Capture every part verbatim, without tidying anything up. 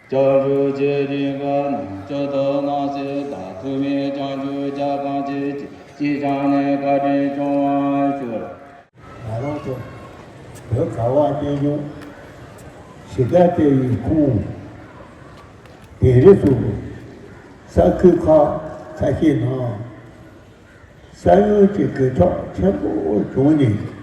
བྱང་ཆུབ་ཆོས་ཀྱི་གོ་འཕང་ཇི་ལྟར་བསྔགས་གསོལ་དང་། ཐུབ་པའི་བྱང་ཆུབ་ཁྱབ་པར་མཛོད་ཅིག །ཅེས་བྱ་ནས་བཀའ་དྲིན་སྐྱོང་བར་ཞུ། ང་རང་ཚོ་བོད་ཁ་བ་བསྟན་སྐྱོང་གཞིས་ཀ་རྩེ་ཡི་ཁོངས་དིང་རི་སོགས་ས་ཁུལ་ཁག་ཁ་ཤས་ནང་ས་ཡོམ་གྱི་གོད་ཆག་ཆེན་པོ་བྱུང་ནས།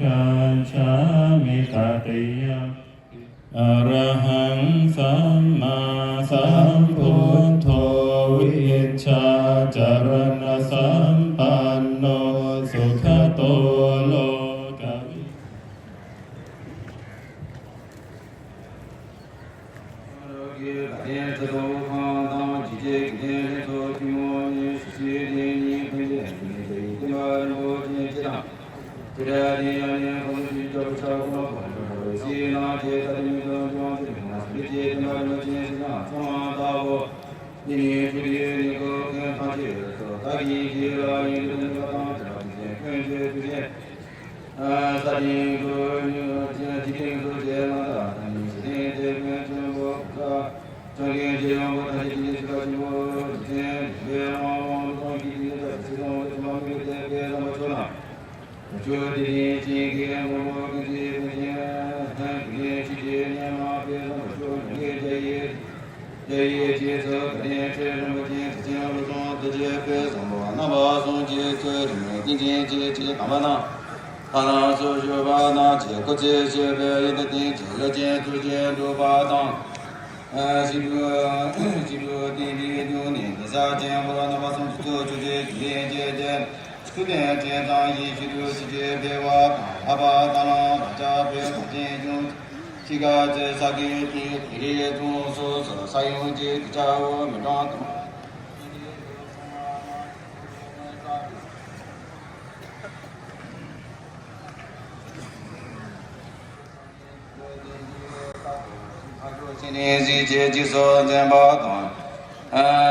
gacchāmi. Tatiyampi arahaṃ sammāsambuddho vijjācaraṇasampanno sugato lokavidū. གཟི་བརྗིད་འཇིགས་སུ་མཛད་པ་དང་།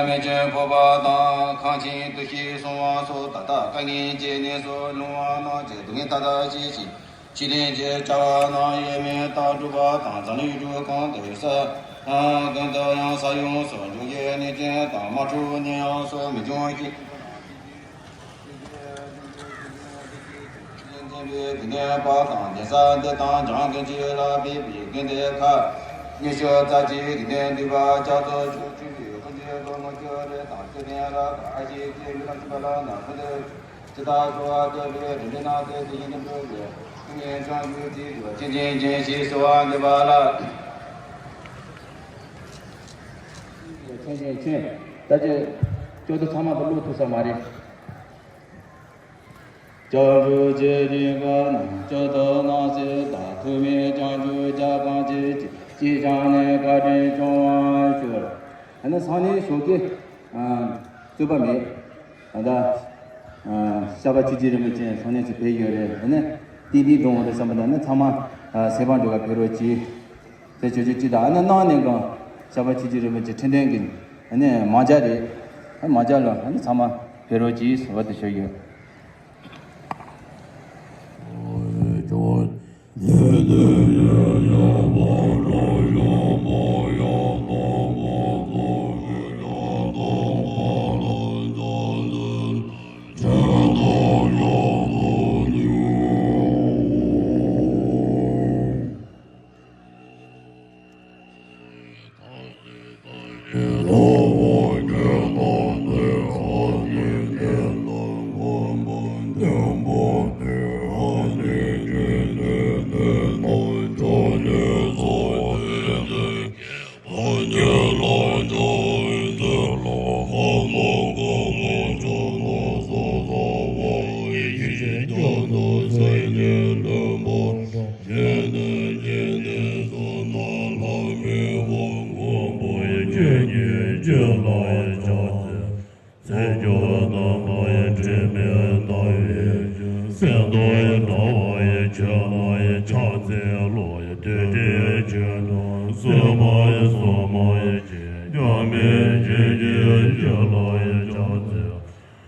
མེ་ལྕེ་ཕོག་པ་དང་། ཁང་ཆེན་དུ་ཤི་སོང་བ་སོགས་ད་ལྟ་དཀའ་ངལ་གྱི་གནས་སུ་ལྷུང་བ་རྣམས་ཀྱི་སྡུག་བསྔལ་མཐའ་དག་ཞི་ཞིང་། ཕྱི་དོན་གྱི་བྱ་བ་རྣམས་ཡེངས་མེད་ལྟར་སྒྲུབ་པ་དང་། འཛམ་གླིང་ཡུལ་གྲུ་གང་དུ་ཡོད་ས་གང་དུ་ཡང་ས་ཡོམ་སོགས་འབྱུང་བའི་གནོད་སྐྱོན་དང་། དམག་འཁྲུག་ནད་ཡམས་སོགས་མི་འབྱུང་ཞིང་། དགེ་འདུན་པ་དང་གདན་ས་འདི་དང་། འཇམ་དབྱངས་ཀྱི་ལ་ཕེབས་པའི་དགེ་འདུན་ཁག་ཉི་ཤུ་རྩ་གཅིག་དགེ་འདུན་འདུས་པ་ལྕགས་ཐོག་ཆུ་ཆུ་བོའི་ཁུ་འདུས་ལོ་ངོ་བཅུ་རེ་དང་། ཚེ་བརྟན་རབ་དང་ཨ་ཞེ་བཅས་མི་ལ་སྤྲུལ་པ་ལ་ན་ཁུ་འདུ་ཇི་ལྟར་གསོལ་བ་བཏབ་པའི་རིམ་པའི་ནང་དུ་དེ་བཞིན་དུ་འགྲུབ་པའི་ཐུགས་ཉིད་བྱང་ཆུབ་ཏུ་ཆེན་ཆེན་ཆེན་ཞེས་གསོལ་བ་འདེབས་པ་ལ། ཆེན་ཆེན་ཆེན། ད་ཅི་ཅོག་ཏུ་ཚང་མ་དུ་བློ་ཐུག་ས་མ་རེད། བྱང་ཆུབ་ཀྱི་སེམས་དཔའ་རྣམས་ཇི་ལྟར་སྣང་སྲིད་དང་། ཐུབ་པའི་བྱང་ཆུབ་རྒྱ་གང་ཆེ་ཅི། ཅི་བྱས་ནས་བཀའ་དྲིན་སྐྱོང་བར་ཤོག། ཨ་ནི་སང་ཉིན་ཞོགས་ཀས་རྩོད་པ་མེད། ད་ལྟ་ཤར་པ་ཆོས་རྗེ་རིན་པོ་ཆེ་སང་ཉིན་ཅིག་ཕེབས་ཡོད་རེད། ཨ་ནི་ཏིང་ཏིང་འགྲོ་འོང་རེད་བསམ་པ་དང་། ཨ་ནི་ཚང་མ་སེ་བང་འགྲོ་ག་ཕེབས་རོགས་གྱིས། དེ་ཆོས་ཆོས་ཅི་དང་། ཨ་ནི་གནང་ནས་གང་ཤར་པ་ཆོས་རྗེ་རིན་པོ་ཆེ་ཁྲི་འདོན་གྱི་ཨ་ནི་མ་ཇ་རེད། ཨ་མ་ཇ་ལ་ཨ་ནི་ཚང་མ་ཕེབས་རོགས་གྱིས་ཟེར་བ་དེ་ཞུ་ཡོད།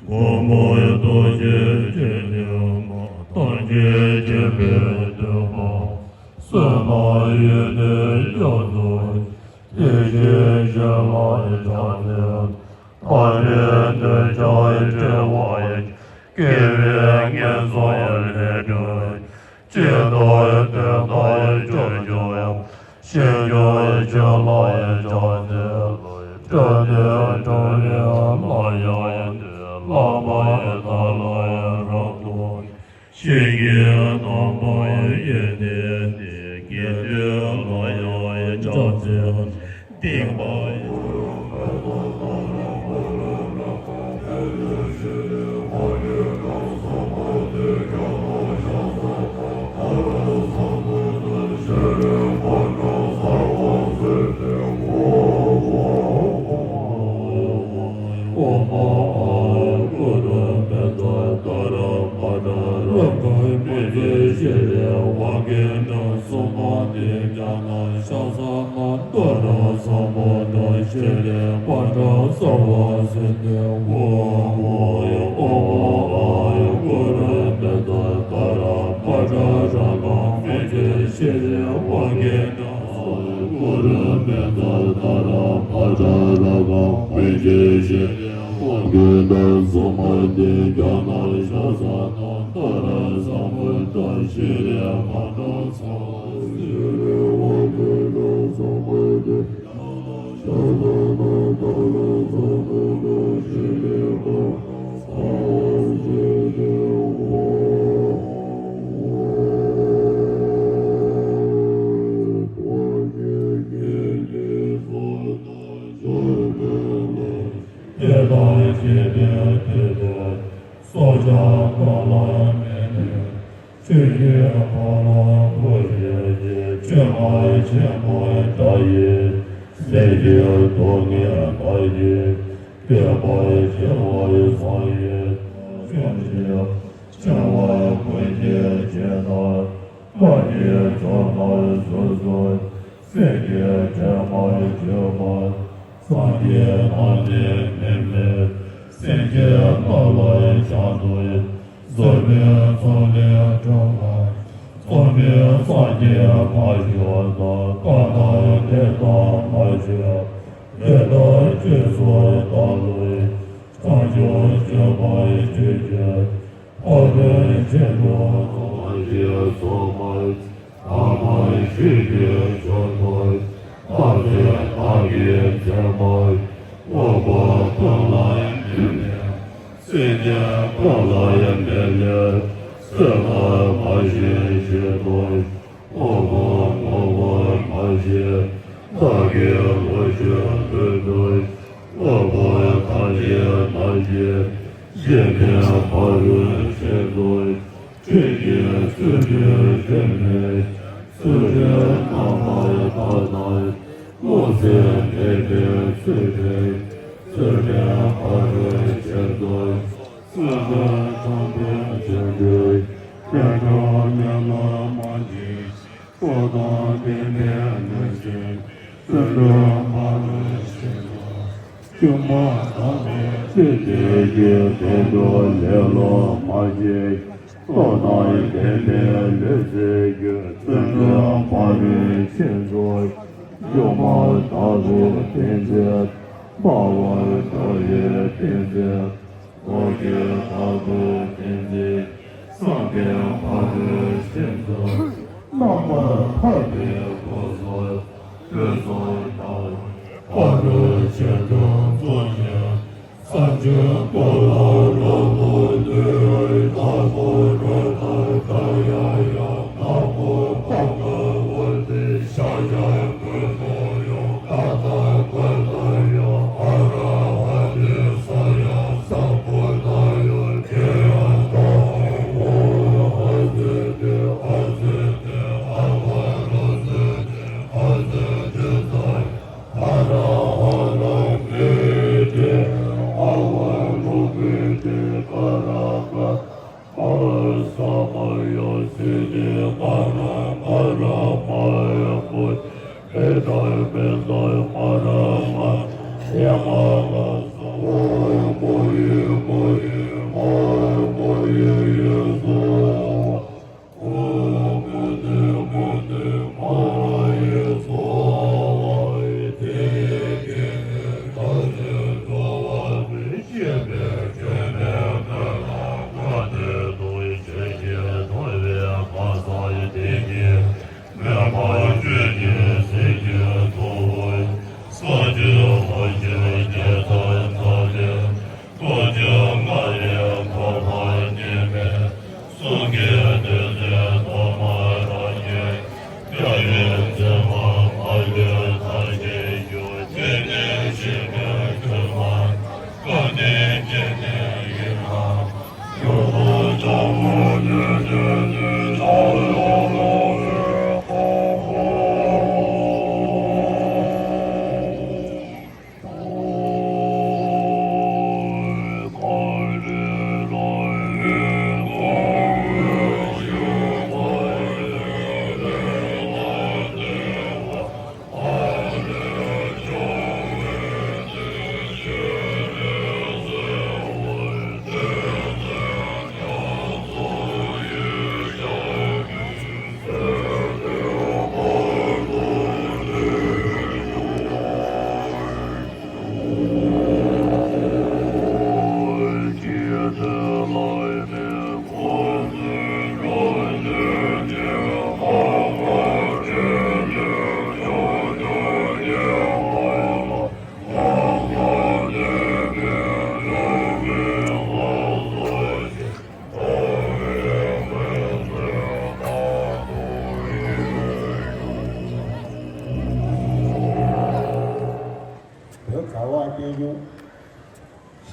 མགོན་པོ་ཡི་ཐུགས་རྗེ་ཆེ་ནས་མ། བརྟན་ཅིང་བརྟན་པའི་བསྟོད་པ། གསོད་པ་ཡི་ནི་སྐྱབས་སུ་མཆི། དེ་བཞིན་གཤེགས་པ་ཡི་ཕྱག་འཚལ། དམ་པའི་གདུལ་བྱ་ཡི་བསྐྲད་པ་ཡི། དགེ་བའི་ངན་སོང་ལས་སྒྲོལ། སྤྱི་དང་དོན་དང་སྐྱབས་འཇུག་ཡང་། ཕྱིར་འགྱུར་ཡི་ཆོས་ལ་ཡི་ཕྱག་འཚལ་ལོ། སྤྲུལ་ཏེ་སྤྲུལ་པའི་ལྷ་ཡང་ཡིན་ཏེ། བླ་མ་ཡི་དག་ལ་ཡི་རབ་ཏུ། ཆོས་ཀྱི་རྣམ་པར་དབྱེ་ནས་ནི། དགེ་འདུན་ལ་ཡང་སྦྱར་ཚུལ་བསྟན་པ་ཡིན། དེ་དང་བཅས་པའི་དུས་སུ། སྲོག་ཆགས་ཀུན་ལ་མི་གནོད། ཆོས་ཀྱི་ཕ་རོལ་པོ་ཆེ་ཡི། ཆོས་རྣམས་ཆེན་པོ་དག་ཡིན། ལས་ཀྱི་སྡུག་བསྔལ་དག་ཡིན། སྐྱེ་བ་ཆེ་བ་ཙམ་ཡིན། སྐྱོན་ཆེ་ཆེ་བ་ཀུན་གྱི་རྗེས་གནང་། བསྔལ་གྱི་ཕྱོགས་རྣམས་སོ་སོར། སེམས་ཀྱི་དྲན་པར་གྱུར་པ། སངས་རྒྱས་རྣམས་ནི་མི་སྨོད། སེམས་ཅན་རྣམས་ལ་སྦྱར་དུ་གསོལ། གཟུགས་མེད་ཚོགས་ནི་འཁྲུངས་པ། ཚོགས་མེད་སངས་རྒྱས་མ་བྱོན་ན། བཀའ་དང་བསྟན་དང་མ་བྱོན། ལས་དང་སྤྱོད་ཚུལ་དག་ལ། བྱང་ཆུབ་སྤྱོད་པར་བྱེད་ཅིང་། ཕ་རོལ་ཕྱིན་དྲུག་ཐོབ་པར་བྱེད། ཐ་མལ་ཆོས་ཀྱི་ཆོས་དང་། ཐམས་ཅད་བདག་གིས་བྱས་པ། སྔོན་པོ་ཀུན་ལ་མི་གནོད། སེམས་ཅན་ཀུན་ལ་མི་གནོད། བསོད་ནམས་མ་བྱིན་ཕྱིར་དུ། དངོས་པོ་དངོས་པོར་མ་བྱེད། བདག་གིས་བློ་ཆོས་ལུགས་དང་། དངོས་པོ་ཐམས་ཅད་མ་བྱེད། སྐྱེ་མེད་ཕ་རོལ་ཕྱིན་དང་། ཆོས་ཀྱི་ཚུལ་ཁྲིམས་ཆོས་མིན། ཚུལ་ཁྲིམས་རྣམ་པར་དག་དང་། སློབ་ཚན་མེད་པའི་ཚུལ་ཁྲིམས། ཚུལ་ཁྲིམས་ཕ་རོལ་ཕྱིན་དང་། སེམས་ཅན་ཐམས་ཅད་ཆོས་ཀྱི་དོན་དུ་མི་སློབ་མ་བྱིན། སྲོག་དང་ལྡན་པའི་ལུས་ཀྱི་བརྩོན་འགྲུས་ཕ་རོལ་ཕྱིན་དང་། སྐྱོན་མ་དག་པའི་སྤྱོད་བདེ་གི་དོན་དུ་ལེ་ལོ་མ་བྱེད། སྲོག་དང་ལྡན་པའི་ལུས་ཀྱི་བརྩོན་འགྲུས་ཕ་རོལ་ཕྱིན་དང་། སྐྱོན་མ་དག་པའི་ཏིང་འཛིན། སྨྲ་བར་འགྲོ་བའི་ཏིང་འཛིན། ལོག་གི་བདག་ཏུ་བསྟན་ཏེ། བསམ་པའི་ཕ་རོལ་ཕྱིན་དང་། རྣམ་པར་ཐར་པའི་སྒོ་སོགས་ཕུན་སུམ་ཚོགས། ཕ་རོལ་ཕྱིན་དྲུག་རྫོགས་ནས། སངས་རྒྱས་ཀུན་ལ་རབ་ཏུ་བསྟོད། ནག་པོ་རོ་ལྟར་དཀར་ཡང་ཡང་། ནག་པོ་གོང་དུ་འོད་ཟེར་ཤར་ཤར་ཀུན་ཏུ་ཡང་། ཀ་དག་ཀུན་ཏུ་ཡང་། ཨ་ར་ཧ་ཏེ་ས་ཡ་ས་པུ་ཏ་ཡ། ཏེ་ཡ་ད་ཧ་ཧ་ཟེར་ཏེ། ཨ་ཟེར་ཏེ། ཨ་བ་ར་ཟེར་ཏེ། ཨ་ཟེར་ཏེ་ས་ཡ། ཨ་ར་ཧ་ལ་ཀི་ཏེ། ཨ་བ་རུ་ཀི་ཏེ། ཀ་ར་ཀ། ཨ་ས་མ་ཡ་སི་ཏེ། ཀ་ར་ཀ་ར་མ་ཡ་མུ་ཏེ། མེ་ཏ་མེ་ཏ་མ་ར་མ་ཡ་མ་ལ་ས། ཨོ་མོ་ཡེ་མོ་ཡེ་མ་མོ་ཡེ་ཡེ་སོ། ཨོ་མུ་ཏེ་མུ་ཏེ་མ་ར་ཡེ་སྭཱ་ཧཱ། དེ་ཡི་དཀྱིལ་ནས་བདག་གཞན་འགྲོ་བ་མེད། ཤེས་པས་དྲན་པའི་དོན་ལ་བཀའ་སྩལ་དང་། ཆོས་ཀྱི་ཐོས་པས་མཁའ་ཁྱབ་བསྟན་ཏེ། མོས་པ་ཆོས་ཀྱི་ཟིལ་གྱིས་རྡོ། སངས་རྒྱས་ལྷ་བརྒྱའི་རྒྱལ་ཚབ་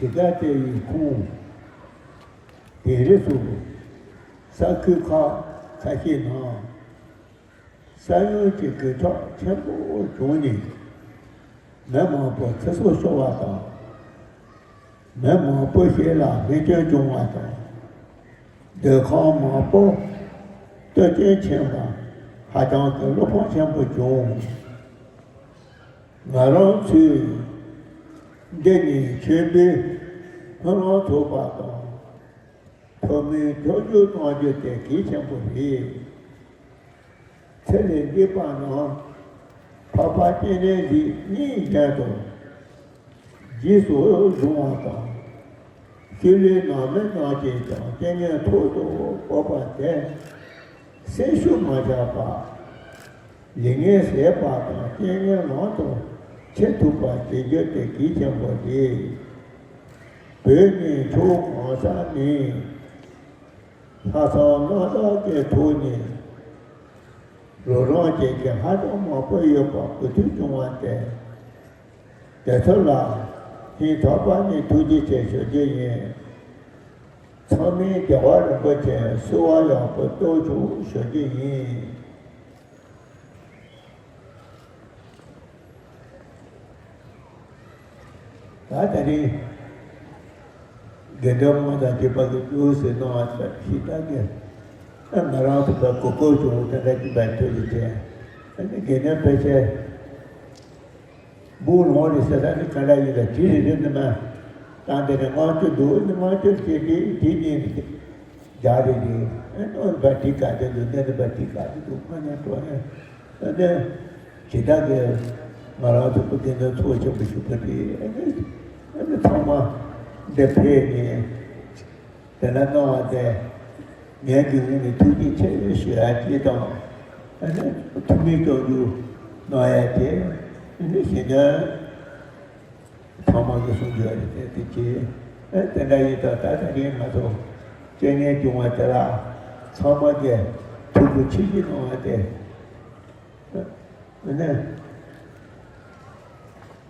དེ་ག་དེ་ཡི་ཁུངས། དེང་རབས་སུ་ས་ཁུལ་ཁག་ཁ་ཤས་ནང་ས་ཡོམ་གྱི་གོད་ཆག་ཆེན་པོ་བྱུང་ནས། མི་མང་པོ་ཚེ་སྲོག་ཤོར་བ་དང་། མི་མང་པོ་ཞིག་ལ་རྨས་སྐྱོན་བྱུང་བ་དང་། སྡོད་ཁང་མང་པོ་སྟོབས་སྐྱོན་ཕྱིན་པ་ཧ་ཅང་གི་བློ་ཕམ་ཆེན་པོ་བྱུང་། ང་རང་ཚོས་འདི་ནས་མཆོད་འབུལ་ཕུལ་རོགས་ཐུབ་པ་དང་། ཐུགས་སྨོན་ཐུགས་རྒྱུགས་གཏོང་རྒྱུ་དེ་གལ་ཆེན་པོ་རེད། ཚེ་ལས་འདས་པ་རྣམས་འཕགས་པ་སྤྱན་རས་གཟིགས་སྙིང་གཞན་དུ་རྗེས་སུ་བཟུང་བ་དང་། ཤུལ་ལུས་ནང་མི་རྣམས་ཀྱིས་ཀྱང་རྐྱེན་ངན་ཐོག་ཏུ་བབས་པ་དེ་སེམས་ཤུགས་མ་ཆག་པར། ལས་ངན་ཟད་པ་དང་རྐྱེན་ངན་ལམ་དུ་ཁྱེར་ཐུབ་པ་བྱེད་རྒྱུ་དེ་གལ་ཆེན་པོ་རེད། བོད་ནི་ཕྱོགས་གང་ས་ནས་ལྷག་བསམ་རྣམ་དག་གི་ཐོག་ནས་རོགས་རམ་བྱེད་མཁན་ཧ་ཅང་མང་པོ་ཡོད་པ་གོ་ཐོས་བྱུང་བ་དེ། དེ་ཚོ་ལ་སྙིང་ཐག་པ་ནས་ཐུགས་རྗེ་ཆེ་ཞུ་རྒྱུ་ཡིན། ཚང་མས་རྒྱལ་བ་རིན་པོ་ཆེ་གསོལ་བ་ཡག་པོ་གཏོང་ཤོག་ཞུ་རྒྱུ་ཡིན། ད་དེ་རིང་དགེ་འདུན་དམངས་དང་བཅས་པ་གིས་ཅུང་ཟད་གནང་བ་ཞིག་ད་གི་ང་རང་ཚོ་ད་གོ་སྐབས་བྱུང་དེ་འདྲ་ཅིག་བས་ཐུགས་རྗེ་ཆེ། ཨ་ནི་དགེ་འདུན་ཕལ་ཆེར་འབུལ་ལོང་རེད་ཟེར་ད་ནི་ག་འདྲ་ཡིན་ད་དྲི་རེ་རེ་ནི་མ་ད་འདི་ནས་དངངས་སྐྱུར་འདུག་ནི་དངངས་སྐྱུར་བྱེད་དེ་དེ་ཉིན་རྒྱག་རེ་རེད། ཨ་ནི་བ་དྲི་ག་དེ་འདུག་འདི་ནི་བ་དྲི་ག་དེ་འདུག་ང་ནི་འགྲོ་ནས། ཨ་ནི་ཇི་ལྟར་གྱི་ང་རང་ཚོ་བོད་དགེ་འདུན་ཚོགས་ཆེན་པོ་ཞུགས་པ་དེ་ཨ་ནི་ཨ་ནི་ཚང་མ་འདི་ཕེབས་ནས་དེ་ལ་གནང་བ་དེ་ངས་རྒྱུན་རིང་ནས་ཐུགས་རྗེ་ཆེ་ཞུ་ཡ་གཅིག་དང་། ཨ་ནི་ཐུགས་སྨོན་སྐྱོང་རྒྱུ་གནང་ཡ་དེ་ཨ་ནི་གཞན་དོན། ཚང་མ་གི་གསུང་རྒྱུ་རེད་དེ་དེ་ཅི། ཨེ་དེ་འདྲ་ཡིན་ད་ད་ད་རིང་ང་ཚོ་རྐྱེན་ངན་བྱུང་བ་དེ་ལ་ཚང་མ་གི་ཐུགས་ཁུར་ཆེ་བཞེས་གནང་བ་དེ། ཨ་ནི་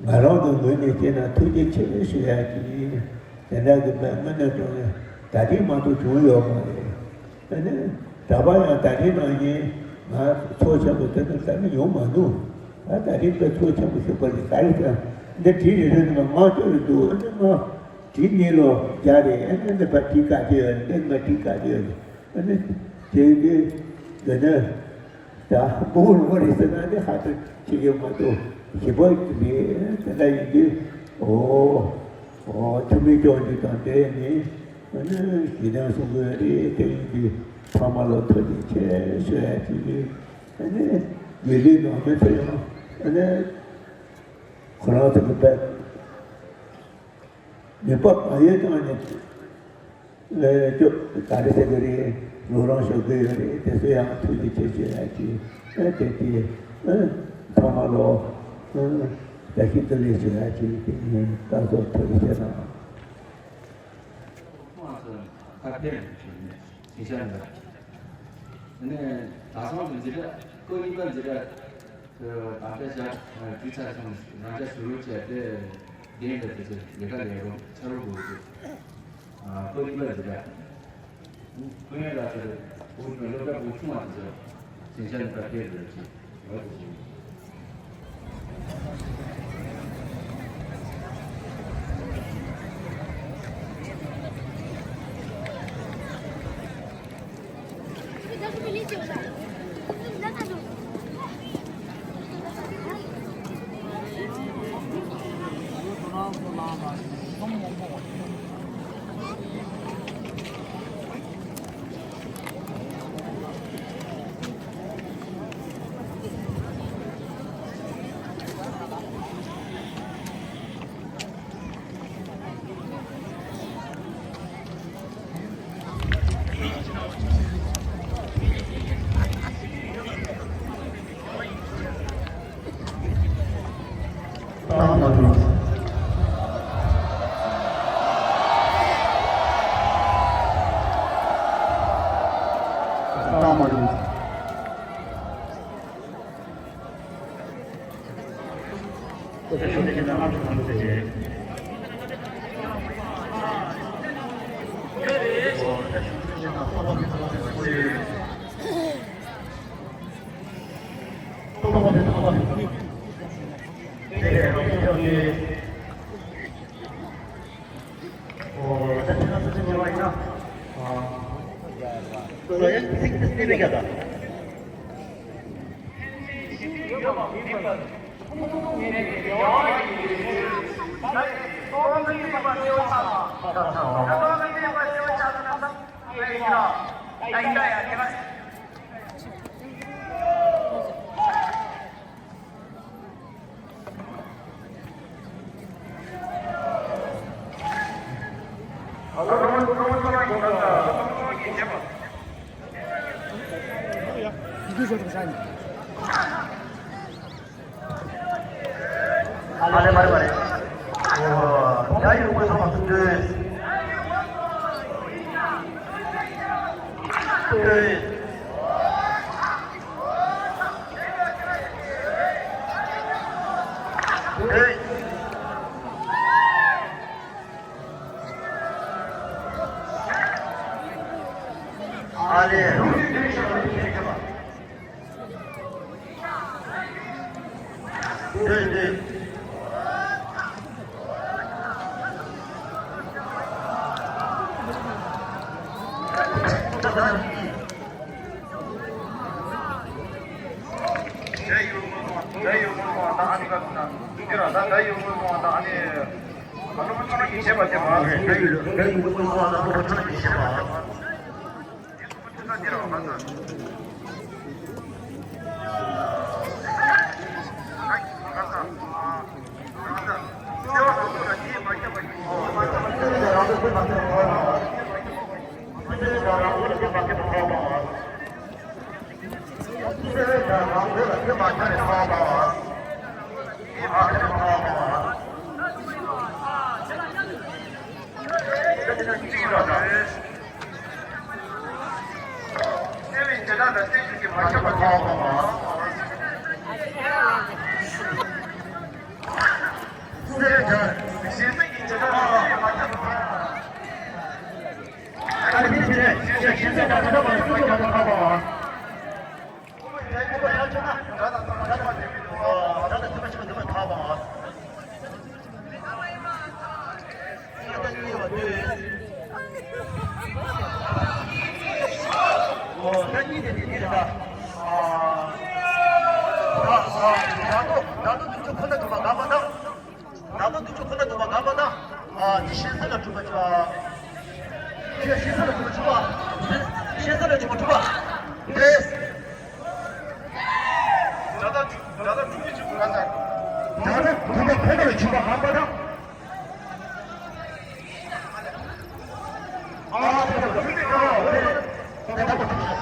ང་རང་གི་ངོས་ནས་བལྟས་ན་ཐུགས་རྗེ་ཆེ་ཞུ་ཡ་གི་དེ་འདྲ་གི་དཔེ་དངོས་གནས་དྲང་གནས་ད་རིང་མ་གཏོགས་བྱུང་ཡོད་མ་རེད། ཨ་ནི་ད་བར་ཡང་ད་རིང་ནང་བཞིན་ང་ཚོགས་ཆེན་པོ་དེ་ཚོ་ད་ནི་ཡོང་མ་འདུག་ད་ད་རིང་དཔེ་ཚོགས་ཆེན་པོ་ཞིག་པ་རེད། ག་རེ་ཟེར་ན་འདི་བྲིས་རེ་རེ་ནི་མ་མང་སྤྱོད་རེ་འདུག་ཨ་ནི་མ་བྲིས་ཉིན་ལོ་བརྒྱ་རེད། ཨ་ནི་འདི་པ་བྲིས་ག་ཅི་ཡོད་རེད། འདི་མ་བྲིས་ག་ཅི་ཡོད་རེད། ཨ་ནི་དེ་དུས་འདི་ནི་ད་སྤོ་བོ་རེད་ཟེར་ན་ནི་ཧ་ཅང་ཆེ་གི་མ་གཏོགས་ཞིབ་པ་རེད། དེ་འདྲ་ཡིན་དུས་ཨོ་ཨོ་ཐུགས་སྨོན་སྐྱོང་རྒྱུ་དང་དེ་ནི། ཨ་ནི་ཞེ་སྡང་གསུང་གི་རེད། དེ་ཡིན་དུས་ཕ་མ་ལ་ཐུགས་རྗེ་ཆེ་ཞུ་ཡ་ཅིག་རེད། ཨ་ནི་ཡུལ་ལུང་ནང་མི་ཚོ་ཡང་ཨ་ནི་ཁོ་རང་ཚོ་གི་དཔེ་ནུས་པ་གང་ཡོད་ཀྱང་ནི་ལས་སྐྱོབ་ག་རེ་ཟེར་གི་རེད། རོགས་རམ་ཞུ་གི་ཡོད་རེད། དེ་ཚོ་ཡང་ཐུགས་རྗེ་ཆེ་ཞུ་ཡ་ཅིག་ཨ་དེ་དེ་ཨ་ཕ་མ་ལ་ཨ་བཀྲ་ཤིས་བདེ་ལེགས་ཞུ་ཡ་ཅིག་དེ་ཡིན། ད་གཟོད་ཐུགས་རྗེ་ཆེ་གནང་། ཁ་ཕྱེ་ནས་ཞིང་ཆེན་འདི། ནས་ད་སང་གི་འཛིན་གྲྭ་སྐབས་གཉིས་པ་འཛིན་གྲྭ་གི་ད་ལྟ་བཞག་དུས་ཚར་སོང་། རང་ཅག་ཞུ་རོགས་བྱས་ཏེ་འདི་འདྲ་དེ་ཚོ་ལས་ཀ་ལས་རོགས་ཆ་རོགས་དགོས་ཀྱི། སྐབས་གཉིས་པ་འཛིན་གྲྭ་ཀུན་ལ་དེར་བུ་སློབ་གྲྭ་བུ་ཆུང་བ་དེ་ཚོ་ཞིང་ཆེན་ད་ཕེབས་དགོས་ཀྱི། ཨ་ལེ་མ་རེད་མ་རེད། ཨོ། ཡ་ཡོད་དགོས་སོང་ང་ཚོ་འདོད། འདོད། འདོད། ཨ་ལེ། འདོད་འདོད། ད་ལྟ་འདི་ཚོ་ཁོ་ན་དུ་མ་ག་པ་དང་། ད་ལྟ་འདི་ཚོ་ཁོ་ན་དུ་མ་ག་པ་དང་། ཨ། འདི་ཤེས་ས་ལ་གྲུབ་པ་ཅིག་ཨ། ཤེས་ཤེས་ས་ལ་གྲུབ་པ་གྲུབ་པ། ཤེས་ས་ལ་གྲུབ་པ་གྲུབ་པ། ཏེས། ད་ལྟ་ད་ལྟ་གྲུབ་པའི་ཆུ་ག་ས། ད་ལྟ་གྲུབ་པ་ཁོ་ན་ལ་གྲུབ་པ་ག་པ་དང་། ཨ། ད་ལྟ་གྲུབ་པའི་ཆུ་ག་པ། ད་ལྟ་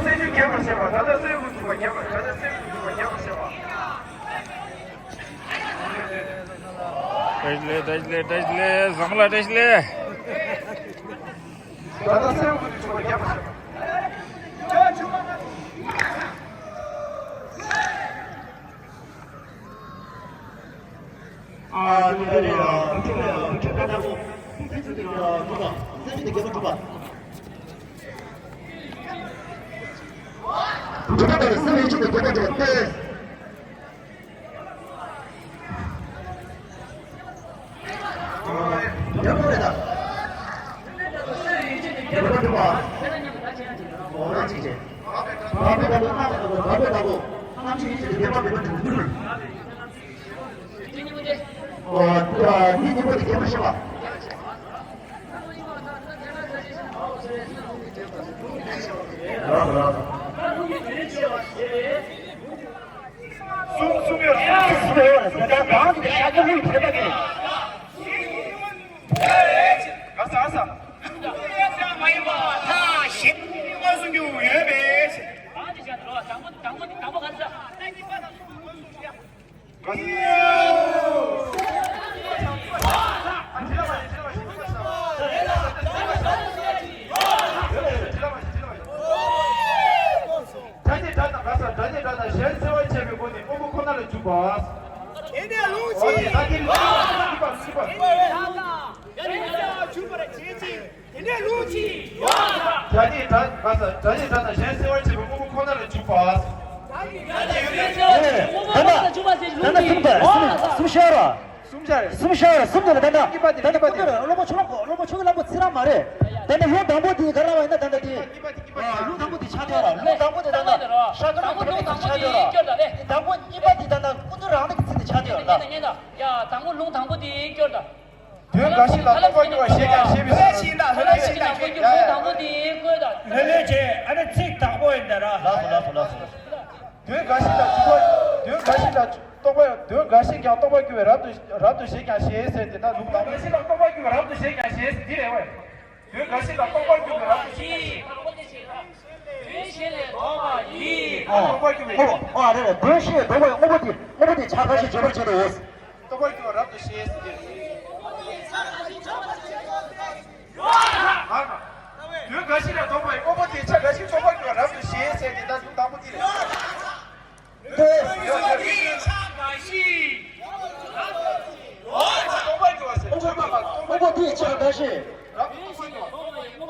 སེམས་ཤུགས་རྒྱས་པར་བྱེད་པ། ད་ལྟ་སེམས་ཤུགས་འཛུགས་པ་རྒྱས་པ། ད་ལྟ་སེམས་ཤུགས་འཛུགས་པ་རྒྱས་པར་བྱེད་པ། བཀྲ་ཤིས་བདེ་ལེགས། བཀྲ་ཤིས་བདེ་ལེགས། བཀྲ་ཤིས་བདེ་ལེགས། བཟང་མོ་ལ་བཀྲ་ཤིས་བདེ་ལེགས། ད་ལྟ་སེམས་ཤུགས་འཛུགས་པ་རྒྱས་པར་བྱེད་པ། ཨ། དེ་ནས་ཨ། དེ་ནས་ཨ། དེ་ནས་ཨ། དེ་ནས་ཨ། ག་ས་སྒྲ་ནི་སྒྲ་དང་གཞན་སེལ་བར་བྱེད་པའི་སྒོ་ནས་དངོས་པོ་ཁོ་ན་ལ་འཇུག་པ། དེ་ནས་ལུང་གཅིག་ཨོ་དེ་ད་དེ་ལུང་གཅིག་པ་གཅིག་པ། དེ་ནས་ལུང་གཅིག་པ་གཅིག་དེ་ནས་ལུང་གཅིག་ཡོད། སྒྲ་ནི་སྒྲ་ག་ས་སྒྲ་ནི་སྒྲ་དང་གཞན་སེལ་བར་བྱེད་པའི་དངོས་པོ་ཁོ་ན་ལ་འཇུག་པ། ད་ནི་ད་ནི་ད་ནི་གསུམ་པ་གསུམ་གསུམ་ཤར་ར། གསུམ་ཤར་ར། གསུམ་ཤར་ར་གསུམ་དེ་ལ་ད་ནི་གཉིས་པ་དེ་ད་ནི་གཉིས་པ་དེ་སློབ་མ་ཆུང་ལ་སློབ་མ་ཆུང་གི་ལམ་པོ་ཚི་ར་མ་རེད། ད་ནི་ལུང་དང་པོ་དེ་ག་ར་བ་ཡིན་ན་ད་ནི་དེ་ལུང་དང་པོ་དེ་ཆགས་དེ་ར། ལུང་དང་པོ་དེ་ད་ནི་ཤར་ག་ལ་བ་ཡིན་ན་ད་ནི་དེ་དང་པོ་གཉིས་པ་དེ་ད་ནི་ཀུན་ཏུ་རང་ལུགས་ཀྱི་ཚིག་དེ་ཆགས་དེ་ར། ཡ་དང་པོ་ལུང་དང་པོ་དེ་སྐྱོར་དང་། དོན་འགའ་ཞིག་ལ་རྟོག་པ་སྐྱེ་བར་བཞེད་ཀྱང་ཞེས་པའི་ཚུལ། ལྷོད་ལྷོད་བྱས། ཨ་ནི་ཚིག་དང་པོ་ཡིན་ད་ར། ལགས་སོ་ལགས་སོ་ལགས་སོ། དོན་འགའ་ཞིག་ལ་འཇུག་པ། དོན་འགའ་ཞིག་ལ་རྟོག་པ། དོན་འགའ་ཞིག་ཀྱང་རྟོག་པ་སྐྱེ་བས་རབ་ཏུ་རབ་ཏུ་བཞེད་ཀྱང་ཞེས་ཟེར་དེ་ལྟར་ལུགས་དང་། འགའ་ཞིག་ལ་རྟོག་པ་སྐྱེ་བས་རབ་ཏུ་བཞེད་ཀྱང་ཞེས་འདི་རེད་བས། དོན་འགའ་ཞིག་ལ་རྟོག་པ་སྐྱེ་བས་རབ་ཏུ་བཞེད་ཀྱང་ཞེས། དོན་གཞན་ལས་ལྡོག་པ་ཡིས། ཨོ། རྟོག་པ་སྐྱེ་བས། ཨོ་ཨོ་རེད་རེད། དོན་གཞན་ལས་ལྡོག་པའི་དངོས་པོ་དེ་དངོས་པོ་དེ་ཆ་ག་ཞིག་བརྗོད་པར་བྱེད་དོ། རྟོག་པ་སྐྱེ་བས་རབ་ཏུ་ཞེས་ཟེར། དོན་འགའ་ཞིག་ལས་ལྡོག་པའི་དངོས་པོ་དེ་ཆ་ག་ཞིག་རྟོག་པ་སྐྱེ་བས་རབ་ཏུ་ཞེས་ཟེར་དེ་ལྟར་ལུགས་དང་པོ་དེ་རེད། དོན་དེ་ཆ་ག་ཞིག་རྟོག་པ་སྐྱེ་བས་ཟེར། དངོས་པོ་དེ་ཆ་ག་ཞིག་རབ་ཏུ་རྟོག་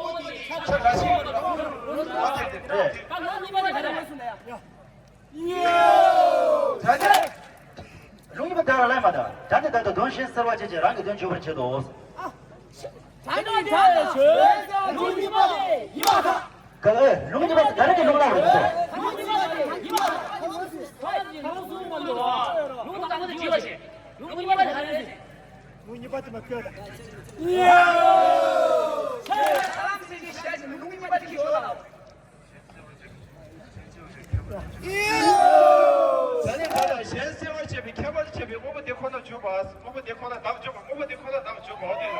པ་སྐྱེ་བས་ཆ་ག་ཞིག་རབ་ཏུ་རྟོག་པ་སྐྱེ་བས་རེད། ད་ནི། ལུང་གཉིས་པ་དེ་ལ་ལན་མ་ད། ད་ནི་ད་ལྟ་དོན་གཞན་སེལ་བ་བྱེད་ཅིང་རང་གི་དོན་འཇུག་པར་བྱེད་དོ། ད་ནི་ད་ལྟ་ལུང་གཉིས་པ་དེ་ཡིན་པར་ཐལ། ག་ཨེ་ལུང་གཉིས་པ་དེ་ག་རེ་གི་ལུང་ལ་རེད་འདུག་ལུང་གཉིས་པ་དེ་ཡིན་པར་ཐལ། ལུང་དང་པོ་དེ་བྲིས་པ་བྱེད། ལུང་གཉིས་པ་དེ་ག་རེ་རེད། ལུང་གཉིས་པ་དེ་མ་བཀོད་ད། ཡ། ཁྱེད་ཁ་ལམ་སེང་གེ་ཤ་ཞིག་ལུང་གཉིས་པ་དེ་གི་ཤོག་ལ། ས་ནི་ད་ལྟ་གཞན་སེལ་བར་བྱེད་པའི་ཁྱད་པར་བྱེད་པའི་དངོས་པོ་དེ་ཁོ་ན་བརྗོད་པ། དངོས་པོ་དེ་ཁོ་ན་བདག་བརྗོད་པ། དངོས་པོ་དེ་ཁོ་ན་བདག་བརྗོད་པའོ་དེ་ལ།